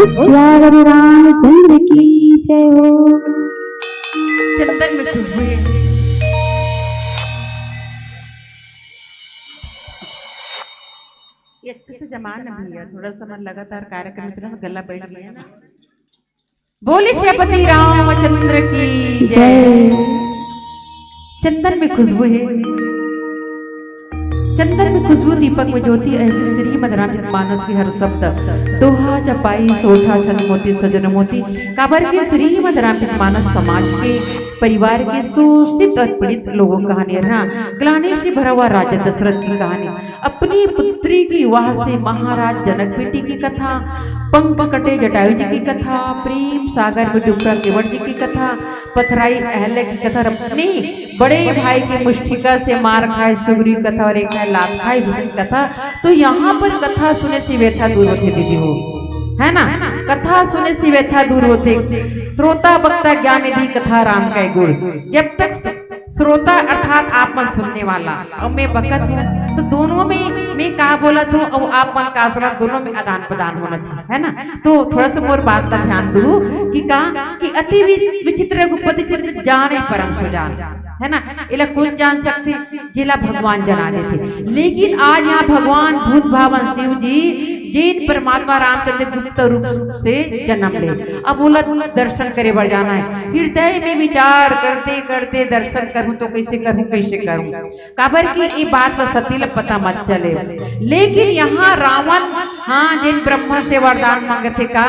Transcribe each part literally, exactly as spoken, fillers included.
सियावर रामचंद्र की जय हो। चंदन में खुशबू है। ये अच्छे से जमा ना भैया, थोड़ा सा मन लगातार कार्यक्रम इतना गला बैठ गया ना। बोले श्रीपति रामचंद्र की जय। चंदन में खुशबू है, चंदन में खुशबू, दीपक में ज्योति, ऐसे श्रीमद रामचरित मानस के हर शब्द, दोहा चपाई, सोठा, छंद मोती, सजन मोती, काबर के श्रीमद रामचरित मानस समाज के, परिवार के शोषित और पीड़ित लोगों की कहानी है ना। ग्लानि से भरा हुआ राजा दशरथ की कहानी, अपनी पुत्री की विवाह से महाराज जनक बेटी की कथा, पंख कटे जटायु जी की कथा, प्रेम सागर में डूबता केवट जी की कथा, पथराई अहल्या की कथा, और अपने बड़े भाई की मुष्टिका से मार खाए सुग्रीव कथा, और एक है लात खाए भीष्म कथा। तो यहाँ पर कथा सुने से व्यथा दूर होते दीदी हो, है ना? कथा सुने से व्यथा दूर होते। श्रोता वक्ता ज्ञान निधि कथा राम का गुण। जब तक श्रोता अर्थात आप मन सुनने वाला और मैं बकत हूँ, तो दोनों में मैं का बोलत हूँ और आप मन का सुनत, दोनों में आदान प्रदान होना चाहिए, है ना? तो थोड़ा सा मोर बात का ध्यान दू कि का कि अति वि-, विचित्र रघुपति चरित जाने परम सुजान, है ना? एला कोन जान सकथे? जेला भगवान जना देथे। लेकिन आज यहाँ भगवान भूत भावन शिव जी जेन परमात्मा रामचंद्र गुप्त रूप से जन्म ले, अब ओला दर्शन करे बर जाना है। हृदय में विचार करते करते दर्शन करूं तो कैसे करूं, कैसे करूं? काबर कि ये बात ला सती ला पता मत चले। लेकिन यहाँ रावण, हाँ, जेन ब्रह्मा से वरदान मांगे थे का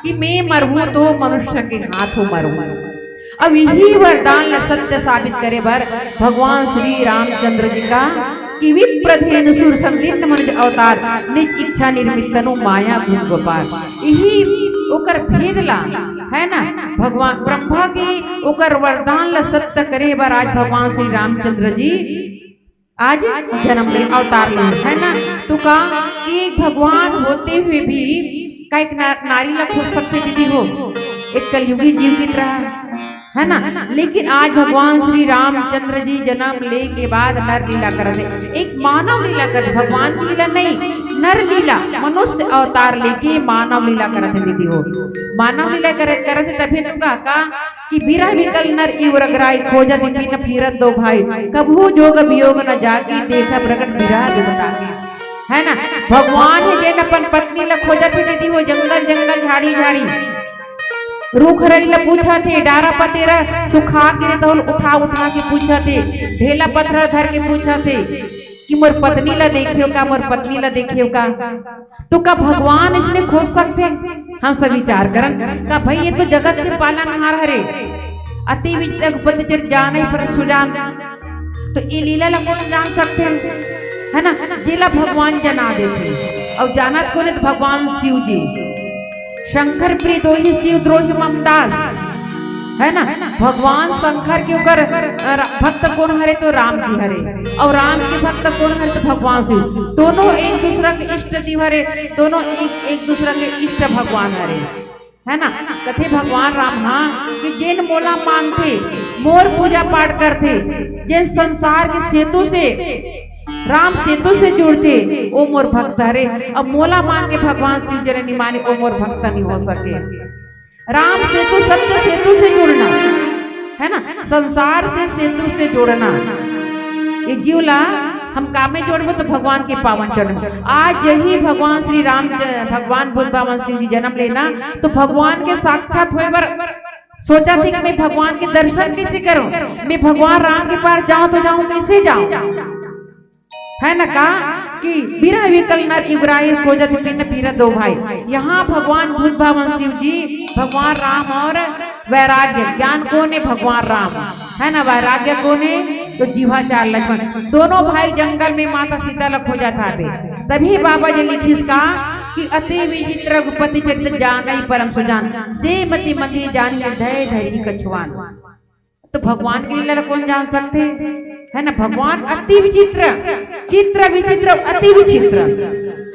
कि मैं मरहूं तो मनुष्य के हाथों मरहूं। अब यही वरदान ला सत्य साबित करे बर भगवान श्री रामचंद्र जी का कि विप्र धेनु सुर संकीर्ण मनुज अवतार, निज इच्छा निर्मित तनु माया भूप गोपाल। यही ओकर भेद ला, है ना, भगवान ब्रह्मा के ओकर वरदान ला सत्य करे बर आज भगवान श्री रामचंद्र जी आज जन्म ले, अवतार ले, है ना? तो का कि भगवान होते हुए भी का एक ना-, नारी ला खोज सकथे दीदी हो, एक कलयुगी जीव की तरह, है ना? लेकिन आज भगवान श्री रामचंद्र जी जन्म ले के बाद नर लीला करत हे, एक मानव लीला करत, भगवान की लीला नहीं, नर लीला, मनुष्य अवतार लेके मानव लीला करत हे दीदी हो। मानव लीला करे, करत हे तभी तो का, का कि बिरह विकल नर इव रघुराई, खोजत बिपिन फिरत दो भाई, कबहू जोग वियोग न जागी, देखा प्रगट बिरह दुख तागी। है ना? भगवान हे जेन अपन पत्नी ला खोजत हे दीदी हो, जंगल जंगल, झाड़ी झाड़ी, रूख रई ला पूछत हे, डारा पतेरा सुखा के रे तहल उठा उठा के पूछत हे, ढेला पथरा धर के पूछत हे कि मोर पत्नी ला देखेव का, मोर पत्नी ला देखेव का। तो का भगवान इसने खोज सकथे? हम सब विचार करन का भाई, ये तो जगत के पालनहार हरे, अति विचित्र रघुपति चरित जाने परम सुजान। तो ये लीला ला कोन जान सकथे? है ना, जेला भगवान जना देथे। और जानत कोन हे? तो भगवान शिव जी। शंकर प्रिय दोहि शिव द्रोहि मम दास, है ना? भगवान शंकर के ओकर, अ, रा-, भक्त कोन हरे? तो राम जी हरे। और राम के भक्त कोन हरे? तो भगवान शिव। दोनों एक दूसरा के इष्ट देव हरे, दोनों एक, एक दूसरा के इष्ट भगवान हरे, है ना? कथे भगवान राम, हाँ, कि जेन मोला मानथे, मोर पूजा पाठ करथे, जेन संसार के सेतु से, राम सेतु से जुड़थे, ओ मोर भक्त हरे। अब मोला मान के भगवान शिव जी ला नि माने, ओ मोर भक्त नि हो सके। राम सेतु सत्य सेतु से जुड़ना, है ना, संसार से सेतु से जोड़ना। ये जीव ला हम कामे जोड़बो तो भगवान के पावन चढ़बो। आज यही भगवान श्री राम, भगवान भूत भावन शिव जी जन्म लेना, तो भगवान के साक्षात होए बर सोचथे कि मैं भगवान के दर्शन कैसे करूं, मैं भगवान राम के पास जाऊं तो जाऊं, कैसे जाऊं? है ना का कि बिरह विकल नर इव रघुराई, खोजत बिपिन फिरत दो भाई। यहाँ भगवान भूत भावन शिव जी, भगवान राम और वैराग्य ज्ञान कोन हे? भगवान राम, है ना? वैराग्य कोन हे? तो जिह्वाचार लक्ष्मण। दोनों भाई जंगल में माता सीता ला खोजत हवे। तभी बाबा जी लिखिस का कि अति विचित्र रघुपति चरित जानहि परम सुजान, जे मति मंद ही जानि हृदय धरि कछुआन। तो भगवान के लीला ला कोन जान सकथे? है ना, भगवान अति विचित्र, चित्र विचित्र, अति विचित्र,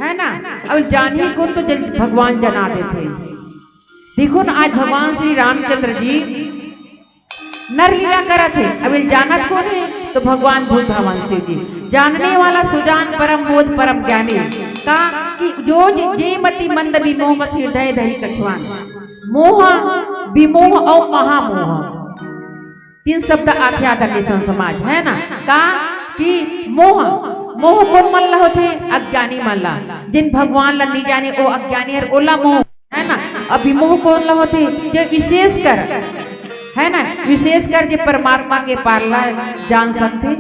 है ना। अब जानही कोन? तो जन, भगवान जना देथे। देखो ना, आज भगवान श्री रामचंद्र जी नर लीला करत हे, अब ये जानत कोन हे? तो भगवान भूत भावन शिव जी, जानने वाला सुजान परम बोध परम ज्ञानी। का कि जो जे, जे मति मंद विमोह मत हृदय धरि कछुआन। मोह, विमोह अउ महामोह। तीन शब्द आथे आदरणीय संत समाज, है ना? का कि मोह, मोह कोन मन ला होथे? अज्ञानी मन ला। जिन भगवान ला नी जाने, ओ अज्ञानी हर, ओला मोह, है ना? अउ विमोह कोन ला होथे? जे विशेष कर, है ना, विशेष कर जे परमात्मा के पार ला जान सकथे,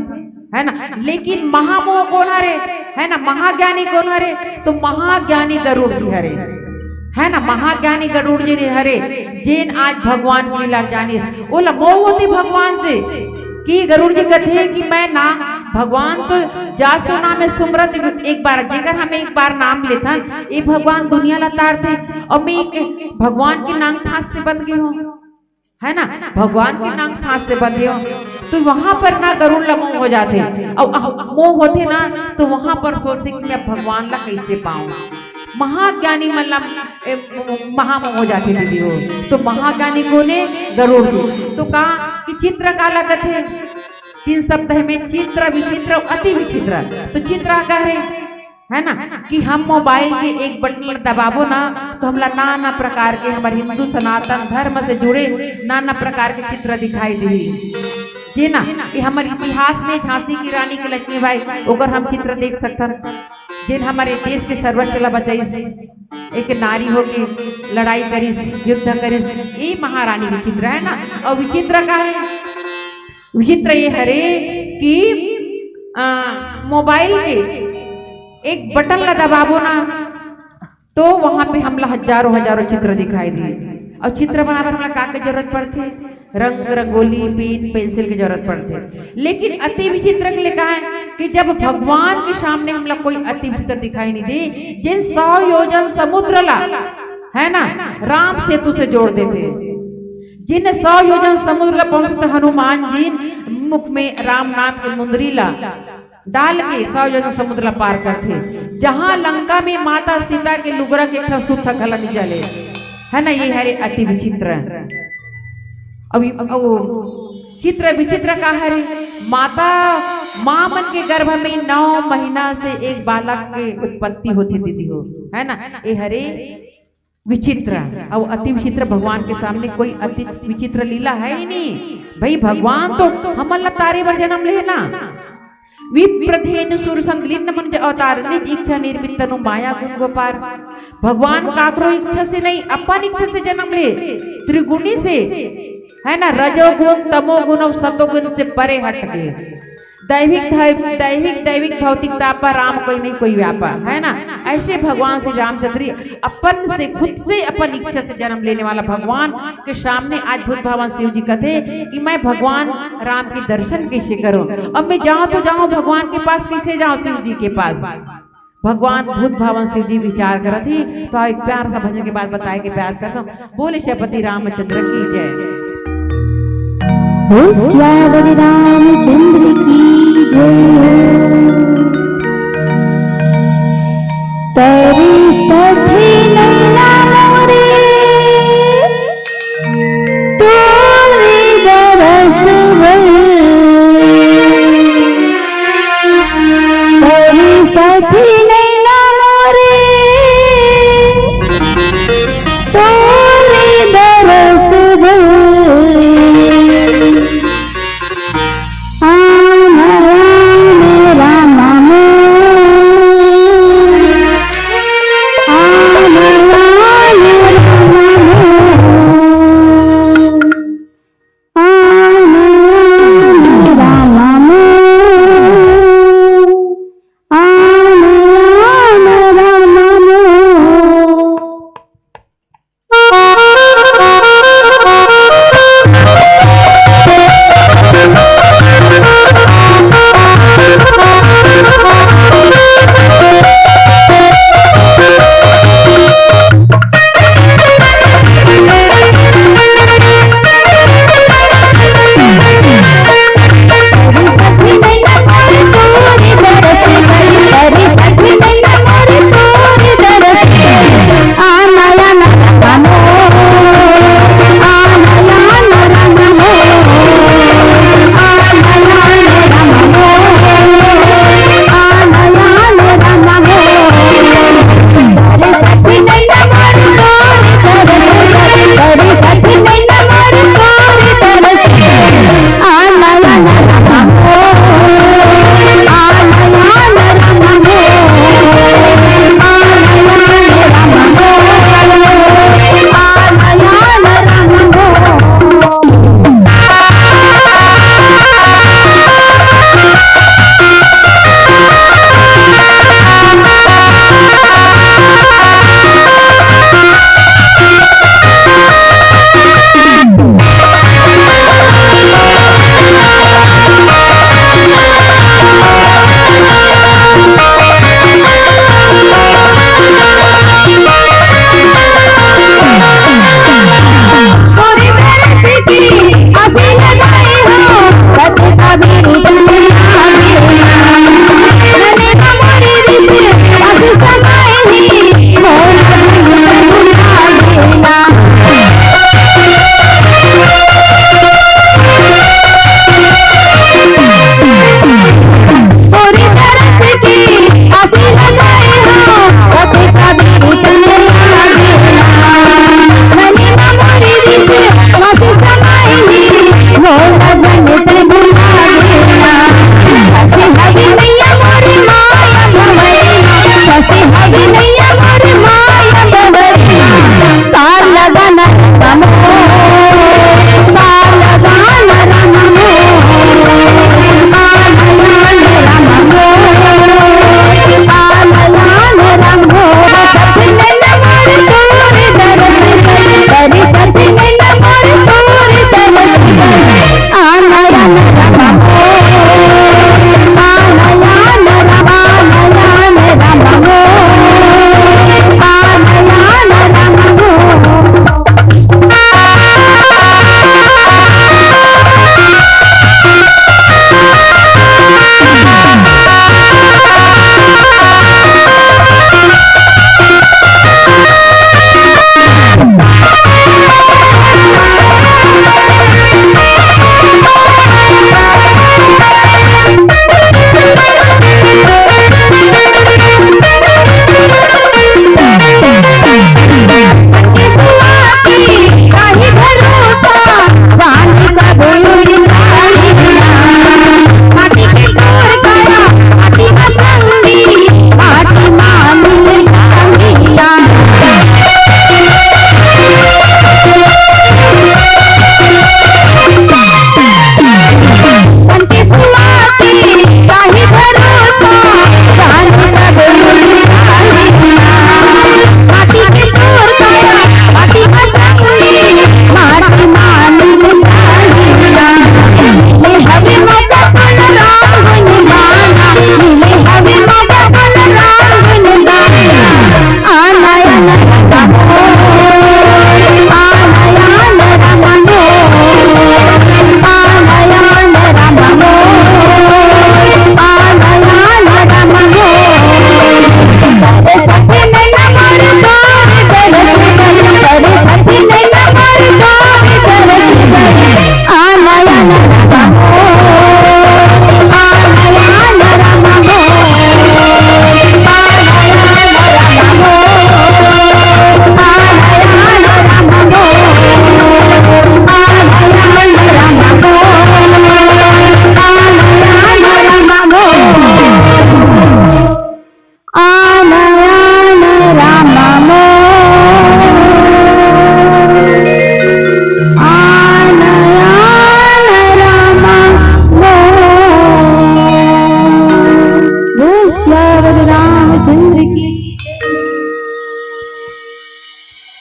है ना? लेकिन महामोह कोन हरे, है ना? महाज्ञानी कोन हरे? तो महाज्ञानी गरुड़ जी हरे, है ना? महाज्ञानी गरुड़ जी हरे, जेन आज भगवान के लीला जानिस, ओला मोह होथे भगवान से। कि गरुड़ जी कथे कि मैं ना, भगवान तो जा सो नाम में सुमरत, एक बार जेकर हम एक बार नाम लेथन, ए भगवान दुनिया ला तारथे, अउ मैं एक भगवान के नांग थास से बंध गे हों, है ना? भगवान के नांग थास से बंधे हों, तो वहां पर ना गरुड़ ला मोह हो जाथे, अउ मोह होथे ना, तो वहां पर सोचथे कि मैं भगवान ला कैसे पाऊं। महाज्ञानी मन ला, ए, महामोह हो जाथे दीदी हो। तो महाज्ञानी कोन ए? गरुड़ जी। तो का कि चित्र काला कथे? तीन शब्द हे में चित्र, विचित्र, अति विचित्र। तो चित्र का हे, है ना, कि हम मोबाइल के एक बटन ला दबाबो ना, तो हमला नाना प्रकार के, हमर हिंदू सनातन धर्म से जुड़े नाना प्रकार के चित्र दिखाई देही। जे ना, ये हमर इतिहास में झांसी की रानी के लक्ष्मीबाई, ओकर हम चित्र देख सकथन। जेन हमर ए देश के सर्वोच्च ला बचाइस, एक नारी होके लड़ाई करिस, युद्ध करिस, ये महारानी के चित्र हे ना। अउ विचित्र का हे? विचित्र ये हरे कि, आ, मोबाइल के एक बटन ला दबाबो ना, तो वहां पे हमला हजारों हजारों चित्र दिखाई दिही। अउ चित्र बनाए बर हमला का के जरूरत पड़थे? रंग, रंगोली, पेन, पेंसिल के जरूरत पड़थे। लेकिन अति विचित्र के लिए का हे कि जब भगवान के सामने हमला कोई अति विचित्र दिखाई नहीं दे, जेन सौ योजन समुद्र ला, है ना, राम सेतु से जोड़ देथे, जेन सौ योजन समुद्र ला पहुंचत हनुमान जी मुख में राम नाम के मुंदरी ला डाल के सौ योजन समुद्र ला पार करथे, जहां लंका में माता सीता के लुगरा के एक ठन सूत घला नइ जले, है ना? ये हरे अति विचित्र। अब, अब वो चित्र विचित्र का हरे? माता, मां मन के गर्भ में नौ महीना से एक बालक के उत्पत्ति होथे दीदी हो, है ना? ये हरे विचित्र। अउ अति विचित्र भगवान के सामने कोई अति विचित्र लीला हे ही नहीं। भाई, भगवान तो हमन ला तारे बर जनम ले ना। विप्र धेनु सुर संग लीन मनुज अवतार, निज इच्छा निर्मित तनु माया गुण गोपार। भगवान काकरो इच्छा से नहीं, अपन इच्छा से जनम ले। त्रिगुणी से, है ना, रजोगुण, तमोगुण अउ सतोगुण से परे हट गे। दैविक, दैव-, दैविक, दैविक भौतिकता पर राम कोई नहीं कोई व्यापा, है ना? ऐसे भगवान श्री रामचंद्र जी अपन से, खुद से, अपन इच्छा से जन्म लेने वाला भगवान के सामने आज भूत भावन शिव जी कथे कि मैं भगवान राम के दर्शन कैसे करूं? अब मैं जाऊं तो जाऊं भगवान के पास, कैसे जाऊं शिव जी के पास? भगवान भूत भावन शिव जी विचार करत ही, तो एक प्यार सा भजन के बाद बताए के प्रयास करता हूँ। बोले श्रीपति रामचंद्र की जय। बोल सियावर रामचंद्र की जय। तरी सखी नैना मोरे, तोरे दरस बर। तरी सखी नैना मोरे, तोरे दरस बर। आन आन राम मोर, आन आन राम मोर, आन आन राम मोर, आन आन राम मोर।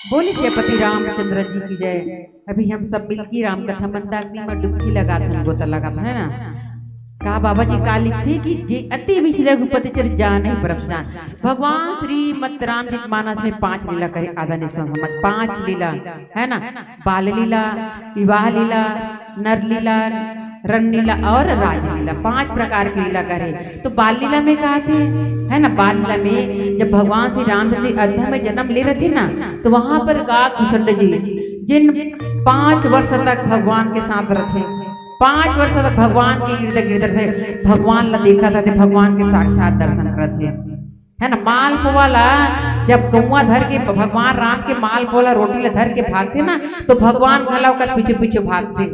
बोले सियापति रामचंद्र जी की जय। अभी हम सब मिलके राम कथा मंदाकिनी में डुबकी लगाथन, गोता लगाथन, है ना? का बाबा जी का लिखथे कि जे अति विचित्र रूप अति चरित जानहि परम सुजान। भगवान श्रीमद रामचरित मानस में पांच लीला करे, आदरणीय संत समाज, पांच लीला, है ना? बाल लीला, विवाह लीला, नर लीला, रण लीला और राजलीला, पांच प्रकार के लीला करे। तो बाल लीला में का थे, है ना? बाल लीला में जब भगवान श्री रामचंद्र जी अयोध्या में जन्म ले रथे ना, तो वहां पर काकभूषण जी, जिन पांच वर्ष तक भगवान के साथ रथे, पांच वर्ष तक भगवान के इर्द गिर्द रथे, भगवान ला देखत रथे, भगवान के साक्षात दर्शन करत हे, है ना? मालपुआ ला जब कौआ धर के, भगवान राम के मालपुआ ला, रोटी ला धर के भागथे ना, तो भगवान घला ओकर पीछे पीछे भागथे,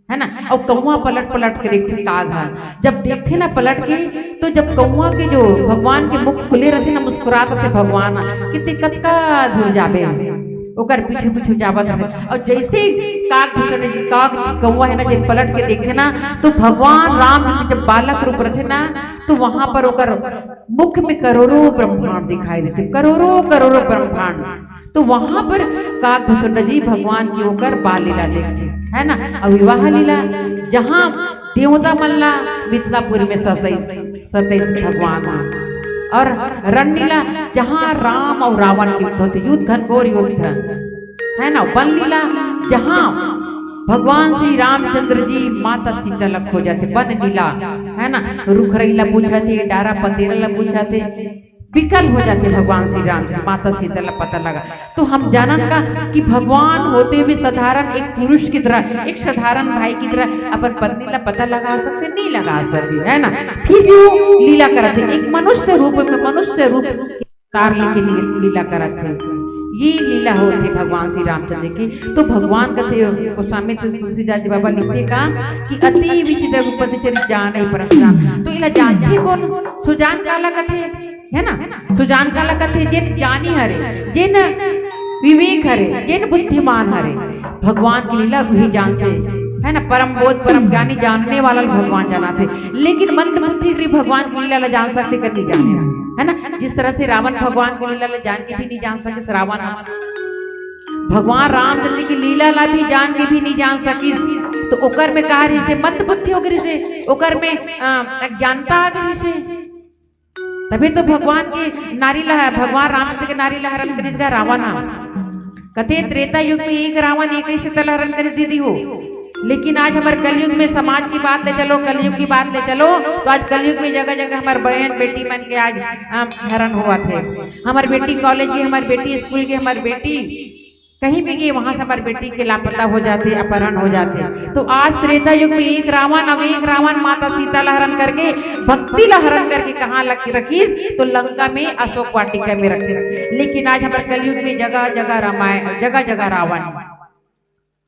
है ना? और कौआ पलट पलट के देखथे काग ह। जब देखथे ना पलट के, तो जब कौआ के जो भगवान के मुख खुले रथे ना, मुस्कुरात रथे भगवान, कि ते कतका दूर जाबे, ओकर पीछे पीछे जावत रथे। और जैसे ही काकभूषण जी, काग, कौआ है ना, जब पलट के देखथे ना, तो भगवान राम के जब बालक रूप रथे ना, तो वहां पर ओकर मुख में करोड़ों ब्रह्मांड दिखाई देथे, करोड़ों करोड़ों ब्रह्मांड। तो वहां पर काकभूषण जी भगवान के ओकर बाल लीला देखथे, है ना? और विवाह लीला, जहां देवता मन ला मिथिलापुर में सतइस, सतइस भगवान ह। और रण लीला, जहां राम और रावण के युद्ध होथे, युद्ध, घनघोर युद्ध, है ना? वन लीला, जहां भगवान श्री रामचंद्र जी माता सीता ला खोजथे, वन लीला, है ना? रुखरई ला पूछथे, डारा पतेरा ला पूछथे, विकल हो जाथे भगवान श्री राम जी, माता सीता ला पता लगा। तो हम जानन का कि भगवान होते हुए साधारण एक पुरुष की तरह, एक साधारण भाई की तरह अपन पत्नी ला पता लगा सकथे? नहीं लगा सकथे, है ना? फिर भी वो लीला करत हे, एक मनुष्य रूप में, मनुष्य रूप अवतार लेके ली-, लीला करत हे। ये लीला होथे भगवान श्री रामचंद्र की। तो भगवान कथे, गोस्वामी तुलसीदास जी बाबा लिखथे का कि अति विचित्र रूप अति चरित जानहि परम सुजान। तो इला जानथे कोन? सुजान काला कथे, है ना? सुजान काला कथे, जेन ज्ञानी हरे, जेन विवेक हरे, जेन बुद्धिमान हरे, भगवान की लीला उही जानथे, है ना? परम बोध, परम ज्ञानी, जानने वाला ल भगवान जानथे। लेकिन मंद बुद्धि के भगवान की लीला ला जान सकथे कि नहीं जाने, है ना? जिस तरह से रावण भगवान की लीला ला जान के भी नहीं जान सके, रावण भगवान रामचंद्र की लीला ला भी जान के भी नहीं जान सकिस, तो ओकर में का रिहिसे? मंद बुद्धि हो गे रिहिसे, ओकर में, अ, अज्ञानता आ गे रिहिसे। तभी तो भगवान के नारी ला, भगवान रामचंद्र के नारी ला हरण करिस गा रावण ह। कथे त्रेता युग में एक रावण, एक ही सीता ला हरण करिस दीदी हो, लेकिन आज हमर कलयुग में समाज की बात ले चलो, कलयुग की बात ले चलो, तो आज कलयुग में जगह जगह हमर बहन बेटी मन के आज, अम, हरण होवत हे। हमर बेटी कॉलेज गे, हमर बेटी स्कूल गे, हमर बेटी कहीं भी गे, वहां से हमर बेटी के लापता हो जाथे, अपहरण हो जाथे। तो आज त्रेता युग में एक रावण, अब एक रावण माता सीता ला हरण करके, भक्ति ला हरण करके कहाँ लग-, रखिस? तो लंका में, अशोक वाटिका में रखिस। लेकिन आज हमर कलयुग में जगह जगह रामायण, जगह जगह रावण,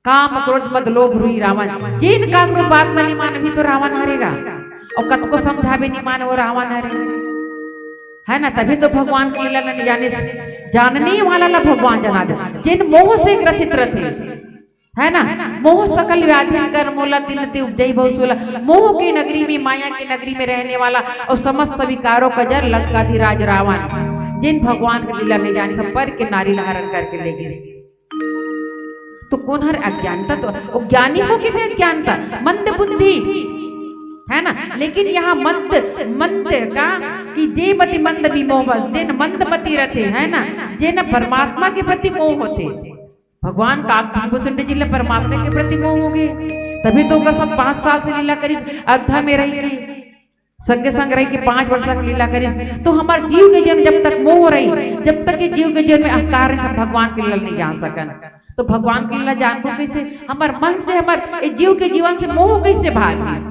काम क्रोध मद लोभ रूई रावण। जेन काकरो बात ला नहीं मानही तो रावण हरे गा, और कतको समझाबे नहीं माने, वो रावण हरे, है ना? तभी तो भगवान की लीला ला नहीं जाने, जानने वाला ला भगवान जाना दे। जेन मोह से ग्रसित रथे, है ना? मोह सकल व्याधि कर मोला, तिनते उपजई बहु सोला। मोह की नगरी में, माया की नगरी में रहने वाला और समस्त विकारों का जर लंकाधिराज रावण, जेन भगवान की लीला नहीं जाने, सब पर के नारी ला हरण करके ले गिस। तो कोन हर अज्ञानता? तो वो ज्ञानी हो के भी अज्ञानता, मंद बुद्धि, है ना? लेकिन यहाँ मंद, मंद का कि जे मति मंद विमोह बस, जेन मंद मति रथे, है ना, जेन परमात्मा के प्रति मोह होथे। भगवान काकभूषण जी ला परमात्मा के प्रति मोह हो गे, तभी तो ओकर साथ पांच साल से लीला करिस, अयोध्या में रह के, संगे संग रह के पांच वर्ष तक लीला करिस। तो हमर जीव के जीवन जब तक मोह रही, जब तक ये जीव के जीवन में अहंकार रही, हम भगवान के लीला नहीं जान सकन। तो भगवान के लीला जानबो कैसे? हमर मन से, हमर ये जीव के जीवन से मोह कैसे भागी?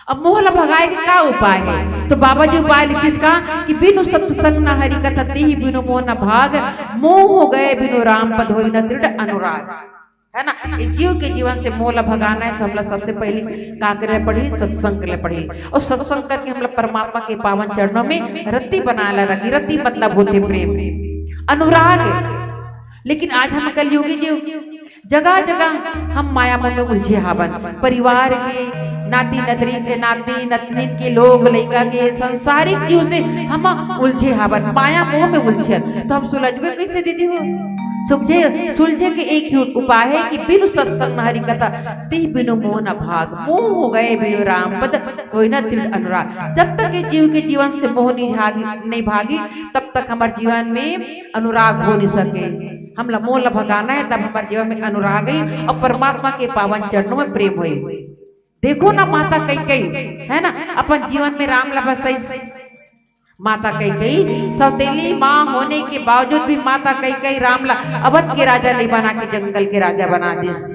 अब मोह ला भगाए के का उपाय है? तो बाबा जी उपाय लिखिस का कि बिनु सत्संग न हरि कथा, तेहि बिनु मोह न भाग, मोह गए बिनु राम पद होई न दृढ़ अनुराग, है ना? ये जीव के जीवन से मोह ला भगाना है तो हमला सबसे पहले का करे पड़ही? सत्संग करे पड़ही। और सत्संग करके हमला परमात्मा के पावन चरणों में रति बनाए ला रखी। रति मतलब होथे प्रेम, अनुराग। लेकिन आज हम कलयुगी जीव, जगह जगह हम माया मोह में उलझे हावन। परिवार के, नाती नतरी के, नाती नतनीन के, लोग लइका के, संसारिक जीव से हम उलझे हावन, माया मोह में उलझे हन। तो हम सुलझबे कैसे दीदी हो? सुलझे सुलझे के एक ही उपाय है कि बिनु सत्संग न हरि कथा, तिहि बिनु मोह न भाग। मोह हो गए बिनु राम पद, होई न दृढ़ अनुराग। जब तक ये जीव के जीवन से मोह नहीं भागी, नहीं भागी, तब तक हमारे जीवन में अनुराग हो नहीं सके। हमला मोह ला भगाना है, तब हमारे जीवन में अनुराग ही और परमात्मा के पावन चरणों में प्रेम होई। देखो ना माता कैकेयी, है ना, अपन जीवन में राम ला बसई। माता कैकेयी सौतेली माँ होने के बावजूद भी माता कैकेयी राम ला अवध के राजा नहीं बना के जंगल के राजा बना दिस।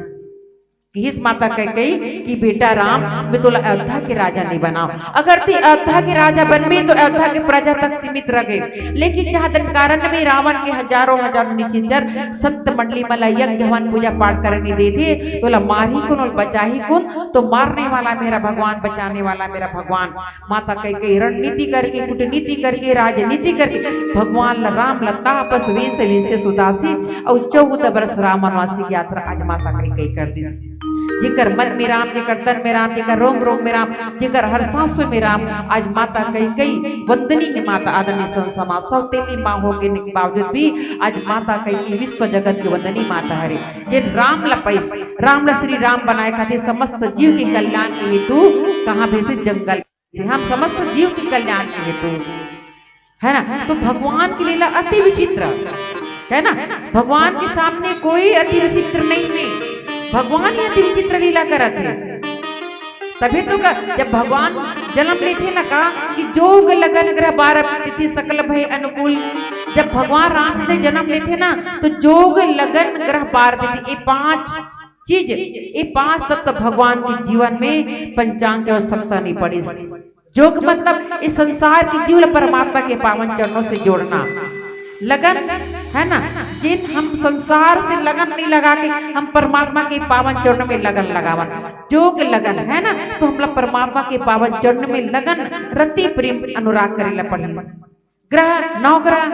किहिस माता कैकेयी कि बेटा राम, मैं तोला अयोध्या के राजा नहीं बनाव। अगर ते अयोध्या के राजा बनबे तो अयोध्या के प्रजा तक सीमित रह गए, लेकिन जहाँ दंडकारण्य में रावण के हजारों हजारों निशिचर संत मंडली मन ला यज्ञ हवन पूजा पाठ करे नहीं देथे, तोला मारही कोन, बचाही कोन? तो मारने वाला मेरा भगवान, बचाने वाला मेरा भगवान। माता कैकेयी रणनीति करके, कूटनीति करके, राजनीति करके भगवान ल-, राम ल तापस वेश विशेष उदासी अउ चौदह बरस राम वनवासी की यात्रा आज माता कैकेयी कर दिस। जेकर मन में राम, जेकर तन में राम, जेकर रोम रोम में राम, जेकर हर सांस में राम, आज माता कैकेयी वंदनीय माता, आदरणीय संत समाज, सौतेली माँ होके के बावजूद भी आज माता कैकेयी विश्व जगत के वंदनीय माता हरे। जे राम ल पाइस, राम ल श्री राम बनाए खातिर समस्त जीव के कल्याण के हेतु कहाँ भेजे? जंगल। हम समस्त जीव के कल्याण के हेतु, है ना? तो भगवान के लीला अति विचित्र, है ना? भगवान के सामने कोई अति विचित्र नहीं है। भगवान ही अति विचित्र लीला करत है। तभी तो का, जब भगवान जन्म लेथे ना का कि जोग लगन ग्रह बार तिथि सकल भय अनुकूल। जब भगवान राम जी जन्म लेथे ना, तो जोग लगन ग्रह बार तिथि, ये पांच चीज, ये पांच तत्व भगवान के जीवन में पंचांग के आवश्यकता नहीं पड़ी। जोग मतलब इस संसार के जीव ल परमात्मा के पावन चरणों से जोड़ना। लगन, है ना, जिन हम संसार से लगन नहीं लगा के हम परमात्मा के पावन चरणों में लगन लगावन। जोग लगन, है ना, तो हमला परमात्मा के पावन चरण में लगन, रति प्रेम अनुराग करे ला पड़ही। ग्रह, नौ ग्रह,